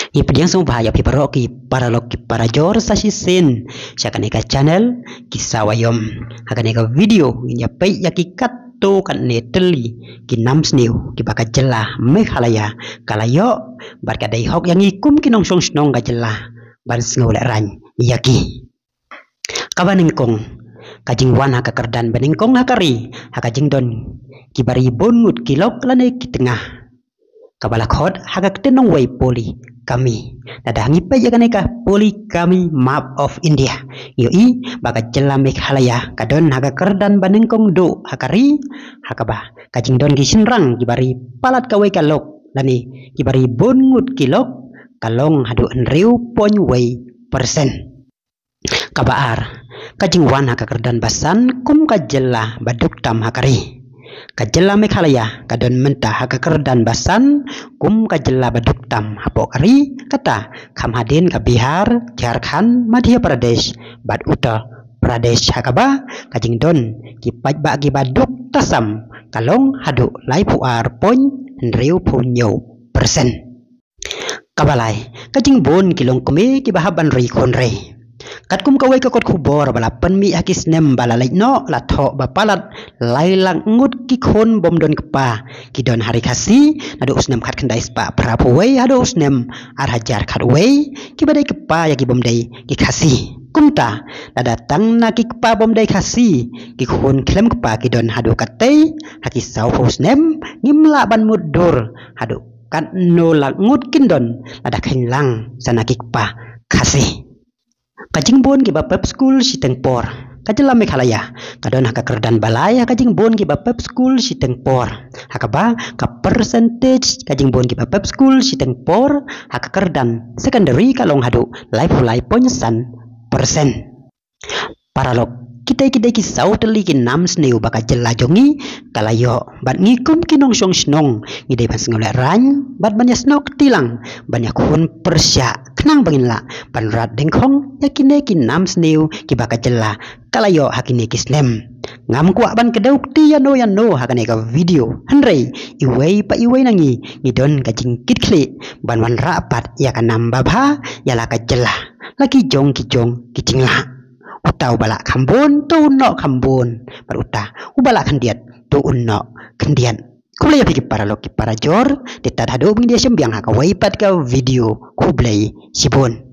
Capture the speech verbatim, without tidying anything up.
Ngi pdiang sngewbha ïa phi baroh ki paralok ki parajor sa shisien sha kane ka channel Ki Saw Aïom. Ha kane ka video ngin ïa peit ïa ki katto katne tylli ki nam sniew kiba ka jylla Meghalaya ka la ïoh bad ka dei hok ïa ngi kum ki nongshong shnong ka jylla ban sngewlehraiñ ïa ki. Kaba nyngkong, ka jingwan ha ka kyrdan ba nyngkong ha ka ri ha ka jingdon kiba ri bun ngut ki lok lane ki tnga, kaba la khot ha ka ktien nongwei polygamy. Lada ngi peit ïa kane ka Polygamy Map of India, ngi ïohi ba ka jylla Meghalaya ka don ha ka kyrdan ba nyngkong duh ha ka ri, ha kaba ka jingdon ki shynrang kiba ri palat kawei ka lok lane kiba ri bun ngut ki lok ka long haduh hynriew point wei percent. Kaba ar, ka jingwan ha ka kyrdan ba san kum ka jylla ba duk tam ha ka ri. Ka jylla Meghalaya ka don mynta ha ka kyrdan ba san kum ka jylla ba duk tam hapoh ka ri, kata kham hadien ka Bihar, Jharkhand, Madhya Pradesh bad Uttar Pradesh, ha kaba ka jingdon ki paidbah kiba duk tasam ka long haduh laiphew ar point hynriewphew hynñiew percent. Kaba lai, ka jingbun ki longkmie kiba hap ban ri khun ri. Katkum kawei ka kot khubor ba la pynmih ha ki snem ba la leit noh, la thoh ba palat lai lak ngut ki khun bym don kpa ki don ha ri Khasi, naduh u snem khatkhyndai spah phraphew wei haduh u snem ar hajar khatwei, kiba dei kpa ïa ki bym dei ki Khasi. Kumta, lada tang na ki kpa bym dei Khasi, ki khun khlem kpa ki don haduh katei, ha ki sawphew snem, ngim lah ban mutdur haduh katno lak ngut kin don lada kheiñ lang sa na ki kpa Khasi. Ka jingbun kiba pep skul shiteng por. Ka jylla Meghalaya ka don ha ka kyrdan ba lai ha ka jingbun kiba pep skul shiteng por, ha kaba ka percentage ka jingbun kiba pep skul shiteng por ha ka kyrdan secondary ka long haduh laiphew lai point san percent. Paralok, kita ki dei ki saw tylli ki nam sniew ba ka jylla jong ngi ka la ïoh, bad ngi kum ki nongshong shnong ngi dei ban sngewlehraiñ bad ban ïasnoh kti lang, ban ïakhun pyrshah khnang ba ngin lah ban rat dyngkhong ïa kine ki nam sniew kiba ka jylla ka la ïoh ha kine ki snem. Ngam kwah ban kdew kti ïano ïano ha kane ka video, hynrei iwei pa iwei na ngi ngi don ka jingkitkhlieh ban wanrah pat ïa ka nam babha ïa la ka jylla, la ki jong ki jong ki jinglah. Uta uba lah kham bun to un noh kham bun, bad uta uba lah khyndiat to un noh khyndiat. Khublei ïa phi ki paralok ki parajor, te tad haduh ba ngin ïa shem biang ha kawei pat ka video, khublei shibun.